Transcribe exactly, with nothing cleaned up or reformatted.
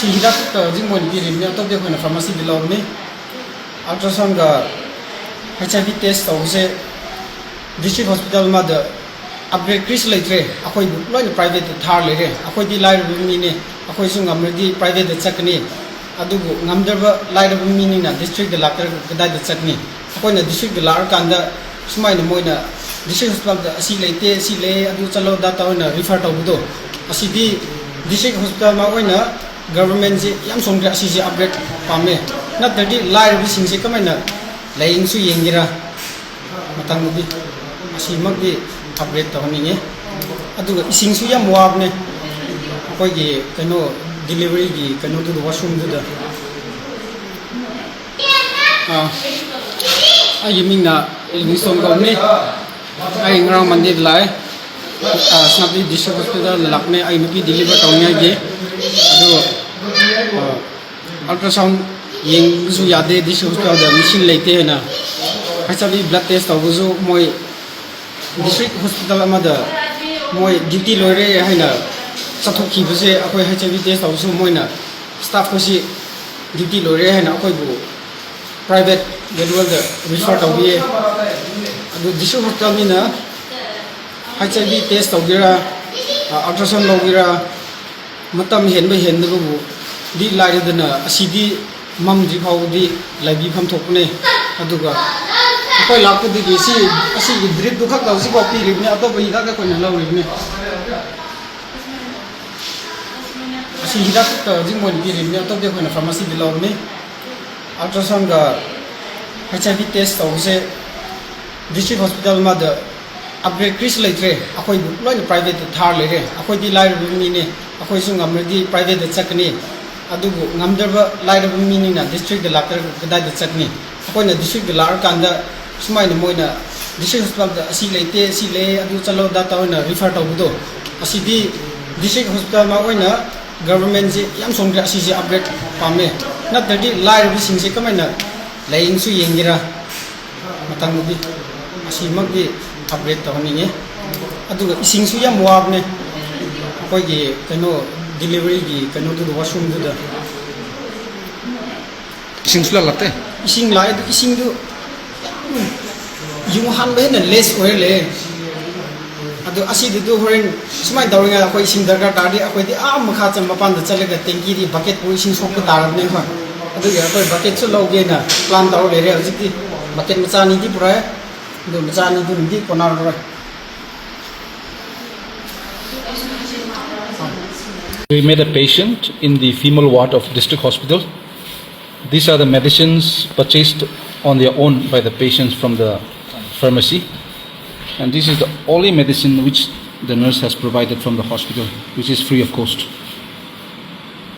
ꯁꯤ ꯍꯤꯗꯥꯛ ꯈꯛꯇ ꯍꯧꯖꯤꯛ ꯃꯣꯏꯅ ꯄꯤꯔꯤꯕꯅꯤ, ꯑꯇꯣꯞꯄꯗꯤ ꯑꯩꯈꯣꯏꯅ ꯐꯥꯔꯃꯥꯁꯤꯗ ꯂꯧꯕꯅꯤ꯫ ꯑꯜꯇ꯭ꯔꯥꯁꯥꯎꯟꯒ ꯍꯩꯆ ꯑꯥꯏ ꯚꯤ ꯇꯦꯁ ꯇꯧꯕꯁꯦ ꯗꯤꯁꯇ꯭ꯔꯤꯛ ꯍꯣꯁꯄꯤꯇꯥꯜ ꯑꯃꯗ ꯑꯞꯒ꯭ꯔꯦꯗ ꯀꯔꯤꯁꯨ ꯂꯩꯇ꯭ꯔꯦ꯫ ꯑꯩꯈꯣꯏꯕꯨ ꯂꯣꯏꯅ ꯄ꯭ꯔꯥꯏꯚꯦꯠꯇ ꯊꯥꯔ ꯂꯩꯔꯦ꯫ ꯑꯩꯈꯣꯏꯗꯤ ꯂꯥꯏꯔꯕ ꯃꯤꯅꯦ, ꯑꯩꯈꯣꯏꯁꯨ ꯉꯝꯂꯗꯤ ꯄ꯭ꯔꯥꯏꯚꯦꯠꯇ ꯆꯠꯀꯅꯤ꯫ ꯑꯗꯨꯕꯨ ꯉꯝꯗ꯭ꯔꯕ ꯂꯥꯏꯔꯕ ꯃꯤꯅꯤꯅ ꯗꯤꯁꯇ꯭ꯔꯤꯛꯇ ꯂꯥꯛꯇ꯭ꯔꯒ ꯀꯗꯥꯏꯗ ꯆꯠꯀꯅꯤ? ꯑꯩꯈꯣꯏꯅ ꯗꯤꯁꯇ꯭ꯔꯤꯛꯇ ꯂꯥꯛꯑꯀꯥꯟꯗ ꯁꯨꯃꯥꯏꯅ ꯃꯣꯏꯅ ꯗꯤꯁꯇ꯭ꯔꯤꯛ ꯍꯣꯁꯄꯤꯇꯥꯜꯗ ꯑꯁꯤ ꯂꯩꯇꯦ, ꯑꯁꯤ ꯂꯩ, ꯑꯗꯨ ꯆꯠꯂꯣ, ꯗꯥ ꯇꯧ ꯑꯣꯏꯅ ꯔꯤꯐꯔ ꯇꯧꯕꯗꯣ, ꯑꯁꯤꯗꯤ ꯗꯤꯁꯇ꯭ꯔꯤꯛ ꯍꯣꯁꯄꯤꯇꯥꯜ ꯑꯃ ꯑꯣꯏꯅ ꯒꯚꯔꯟꯃꯦꯟꯁꯦ ꯌꯥꯝ ꯁꯣꯟꯈ꯭ꯔꯦ꯫ ꯑꯁꯤꯁꯦ ꯑꯞꯒ꯭ꯔꯦꯗ ꯄꯥꯝꯃꯦ, ꯅꯠꯇ꯭ꯔꯗꯤ ꯂꯥꯏꯔꯕꯁꯤꯡꯁꯦ ꯀꯃꯥꯏꯅ ꯂꯥꯏꯌꯦꯡꯁꯨ ꯌꯦꯡꯒꯦꯔꯥ? ꯃꯊꯪꯗꯗꯤ ꯑꯁꯤꯃꯛꯇꯤ ꯑꯞꯒ꯭ꯔꯦꯗ ꯇꯧꯍꯟꯅꯤꯡꯉꯦ꯫ ꯑꯗꯨꯒ ꯏꯁꯤꯡꯁꯨ ꯌꯥꯝ ꯋꯥꯕꯅꯦ ꯑꯩꯈꯣꯏꯒꯤ ꯀꯩꯅꯣ ꯗꯤꯂꯤꯚꯔꯤꯒꯤ ꯀꯩꯅꯣꯗꯨꯗ, ꯋꯥꯁꯔꯨꯝꯗꯨꯗ꯫ ꯑꯥ, ꯑꯩꯒꯤ ꯃꯤꯡꯅ ꯂꯤꯚꯤꯡꯁꯇꯣꯟ ꯀꯧꯕꯅꯤ꯫ ꯑꯩ ꯉꯔꯥꯡ ꯃꯟꯗꯦꯗ ꯂꯥꯛꯑꯦ꯫ ꯑꯥ, ꯁꯦꯅꯥꯄꯇꯤ ꯗꯤꯁꯇ꯭ꯔꯤꯛ ꯍꯣꯁꯄꯤꯇꯥꯜꯗ ꯂꯥꯛꯄꯅꯦ ꯑꯩ ꯅꯨꯄꯤ ꯗꯤꯂꯤꯚꯔ ꯇꯧꯅꯤꯡꯉꯥꯏꯒꯤ꯫ ꯑꯗꯨ, ꯑꯥ, ꯑꯜꯇ꯭ꯔꯥꯁꯥꯎꯟ ꯌꯦꯡꯕꯁꯨ ꯌꯥꯗꯦ ꯗꯤꯁꯇ꯭ꯔꯤꯛ ꯍꯣꯁꯄꯤꯇꯥꯜꯗ, ꯃꯦꯁꯤꯟ ꯂꯩꯇꯦ ꯍꯥꯏꯅ꯫ ꯍꯩꯆ ꯑꯥꯏ ꯚꯤ ꯕ꯭ꯂꯗ ꯇꯦꯁ ꯇꯧꯕꯁꯨ ꯃꯣꯏ ꯗꯤꯁꯇ꯭ꯔꯤꯛ ꯍꯣꯁꯄꯤꯇꯥꯜ ꯑꯃꯗ ꯃꯣꯏ ꯗ꯭ꯌꯨꯇꯤ ꯂꯣꯏꯔꯦ ꯍꯥꯏꯅ ꯆꯠꯊꯣꯛꯈꯤꯕꯁꯦ, ꯑꯩꯈꯣꯏ ꯍꯩꯆ ꯑꯥꯏ ꯚꯤ ꯇꯦꯁ ꯇꯧꯕꯁꯨ ꯃꯣꯏꯅ ꯁ꯭ꯇꯥꯐ ꯈꯣꯏꯁꯤ ꯗ꯭ꯌꯨꯇꯤ ꯂꯣꯏꯔꯦ ꯍꯥꯏꯅ ꯑꯩꯈꯣꯏꯕꯨ ꯄ꯭ꯔꯥꯏꯚꯦꯠ ꯒꯦꯠꯋꯦꯜꯗ ꯔꯤꯐꯔ ꯇꯧꯕꯤꯌꯦ꯫ ꯑꯗꯨ ꯗꯤꯁꯇ꯭ꯔꯤꯛ ꯍꯣꯁꯄꯤꯇꯥꯜꯅꯤꯅ ꯍꯩꯆ ꯑꯥꯏ ꯚꯤ ꯇꯦꯁ ꯇꯧꯒꯦꯔꯥ, ꯑꯜꯇ꯭ꯔꯥꯁꯥꯎꯟ ꯂꯧꯒꯦꯔꯥ, ꯃꯇꯝ ꯍꯦꯟꯕ ꯍꯦꯟꯗꯕꯕꯨꯗꯤ ꯂꯥꯏꯔꯗꯅ, ꯑꯁꯤꯗꯤ ꯃꯝꯗ꯭ꯔꯤ ꯐꯥꯎꯕꯗꯤ ꯂꯩꯕꯤꯐꯝ ꯊꯣꯛꯄꯅꯦ꯫ ꯑꯗꯨꯒ ꯑꯩꯈꯣꯏ ꯂꯥꯛꯄꯗꯒꯤ ꯁꯤ, ꯑꯁꯤꯒꯤ ꯗ꯭ꯔꯤꯞꯇꯨ ꯈꯛꯇ ꯍꯧꯖꯤꯛꯐꯥꯎ ꯄꯤꯔꯤꯕꯅꯤ, ꯑꯇꯣꯞꯄ ꯍꯤꯗꯥꯛ ꯑꯩꯈꯣꯏꯅ ꯂꯧꯔꯤꯕꯅꯤ꯫ ꯑꯁꯤ ꯍꯤꯗꯥꯛ ꯈꯛꯇ ꯍꯧꯖꯤꯛ ꯃꯣꯏꯅ ꯄꯤꯔꯤꯕꯅꯤ, ꯑꯇꯣꯞꯄꯗꯤ ꯑꯩꯈꯣꯏꯅ ꯐꯥꯔꯃꯥꯁꯤꯗ ꯂꯧꯕꯅꯤ꯫ ꯑꯜꯇ꯭ꯔꯥꯁꯥꯎꯟꯒ ꯍꯩꯆ ꯑꯥꯏ ꯚꯤ ꯇꯦꯁ ꯇꯧꯕꯁꯦ ꯗꯤꯁꯇ꯭ꯔꯤꯛ ꯍꯣꯁꯄꯤꯇꯥꯜ ꯑꯃꯗ ꯑꯞꯒ꯭ꯔꯦꯗ ꯀꯔꯤꯁꯨ ꯂꯩꯇ꯭ꯔꯦ꯫ ꯑꯩꯈꯣꯏꯕꯨ ꯂꯣꯏꯅ ꯄ꯭ꯔꯥꯏꯚꯦꯠꯇ ꯊꯥꯔ ꯂꯩꯔꯦ꯫ ꯑꯩꯈꯣꯏꯗꯤ ꯂꯥꯏꯔꯕ ꯃꯤꯅꯦ, ꯑꯩꯈꯣꯏꯁꯨ ꯉꯝꯂꯗꯤ ꯄ꯭ꯔꯥꯏꯚꯦꯠꯇ ꯆꯠꯀꯅꯤ꯫ ꯑꯗꯨꯕꯨ ꯉꯝꯗ꯭ꯔꯕ ꯂꯥꯏꯔꯕ ꯃꯤꯅꯤꯅ ꯗꯤꯁꯇ꯭ꯔꯤꯛꯇ ꯂꯥꯛꯇ꯭ꯔꯒ ꯀꯗꯥꯏꯗ ꯆꯠꯀꯅꯤ? ꯑꯩꯈꯣꯏꯅ ꯗꯤꯁꯇ꯭ꯔꯤꯛꯇ ꯂꯥꯛꯑꯀꯥꯟꯗ ꯁꯨꯃꯥꯏꯅ ꯃꯣꯏꯅ ꯗꯤꯁꯇ꯭ꯔꯤꯛ ꯍꯣꯁꯄꯤꯇꯥꯜꯗ ꯑꯁꯤ ꯂꯩꯇꯦ, ꯑꯁꯤ ꯂꯩ, ꯑꯗꯨ ꯆꯠꯂꯣ, ꯗꯥ ꯇꯧ ꯑꯣꯏꯅ ꯔꯤꯐꯔ ꯇꯧꯕꯗꯣ, ꯑꯁꯤꯗꯤ ꯗꯤꯁꯇ꯭ꯔꯤꯛ ꯍꯣꯁꯄꯤꯇꯥꯜ ꯑꯃ ꯑꯣꯏꯅ ꯒꯚꯔꯟꯃꯦꯟꯁꯦ ꯌꯥꯝ ꯁꯣꯟꯈ꯭ꯔꯦ꯫ ꯑꯁꯤꯁꯦ ꯑꯞꯒ꯭ꯔꯦꯗ ꯄꯥꯝꯃꯦ, ꯅꯠꯇ꯭ꯔꯗꯤ ꯂꯥꯏꯔꯕꯁꯤꯡꯁꯦ ꯀꯃꯥꯏꯅ ꯂꯥꯏꯌꯦꯡꯁꯨ ꯌꯦꯡꯒꯦꯔꯥ? ꯃꯊꯪꯗꯗꯤ ꯑꯁꯤꯃꯛꯇꯤ ꯑꯞꯒ꯭ꯔꯦꯗ ꯇꯧꯍꯟꯅꯤꯡꯉꯤ꯫ ꯑꯗꯨꯒ ꯏꯁꯤꯡꯁꯨ ꯌꯥꯝ ꯋꯥꯕꯅꯦ꯫ ꯑꯩꯈꯣꯏꯒꯤ ꯀꯩꯅꯣ ꯗꯦꯂꯤꯚꯔꯤꯒꯤ ꯀꯩꯅꯣꯗꯨꯗ, ꯋꯥꯁꯔꯨꯝꯗꯨꯗ꯫ ꯏꯁꯤꯡꯁꯨ ꯂꯥꯛꯂꯛꯇꯦ꯫ ꯏꯁꯤꯡ ꯂꯥꯛꯑꯦ, ꯑꯗꯨ ꯏꯁꯤꯡꯗꯨ ꯌꯥꯝ ꯌꯨꯡꯍꯟꯕ ꯍꯦꯟꯅ ꯂꯦꯁ ꯑꯣꯏꯔ ꯂꯩꯌꯦ꯫ ꯑꯗꯨ ꯑꯁꯤꯗꯨꯗꯨ ꯍꯣꯔꯦꯟ ꯁꯨꯃꯥꯏꯅ ꯇꯧꯔꯤꯉꯩꯗ ꯑꯩꯈꯣꯏ ꯏꯁꯤꯡ ꯗꯔꯀꯥꯔ ꯇꯥꯔꯗꯤ ꯑꯩꯈꯣꯏꯗꯤ ꯑꯥ ꯃꯈꯥ ꯆꯠ ꯃꯄꯥꯟꯗ ꯆꯠꯂꯒ ꯇꯦꯡꯀꯤꯗꯤ ꯕꯛꯀꯦꯠꯄꯨ ꯏꯁꯤꯡ ꯁꯣꯛꯄ ꯇꯥꯔꯕꯅꯦ ꯑꯩꯈꯣꯏ꯫ ꯑꯗꯨꯒꯤ ꯑꯩꯈꯣꯏ ꯕꯛꯀꯦꯠꯁꯨ ꯂꯧꯒꯦꯅ ꯄ꯭ꯂꯥꯟ ꯇꯧꯔ ꯂꯩꯔꯦ꯫ ꯍꯧꯖꯤꯛꯇꯤ ꯕꯛꯀꯦꯠ ꯃꯆꯥ ꯑꯅꯤꯗꯤ ꯄꯨꯔꯛꯑꯦ, ꯑꯗꯨ ꯃꯆꯥ ꯑꯅꯤꯗꯨꯅꯗꯤ ꯀꯣꯟꯅꯔꯔꯣꯏ꯫ We met a patient in the female ward of District Hospital. These are the medicines purchased on their own by the patients from the pharmacy. And this is the only medicine which the nurse has provided from the hospital, which is free of cost.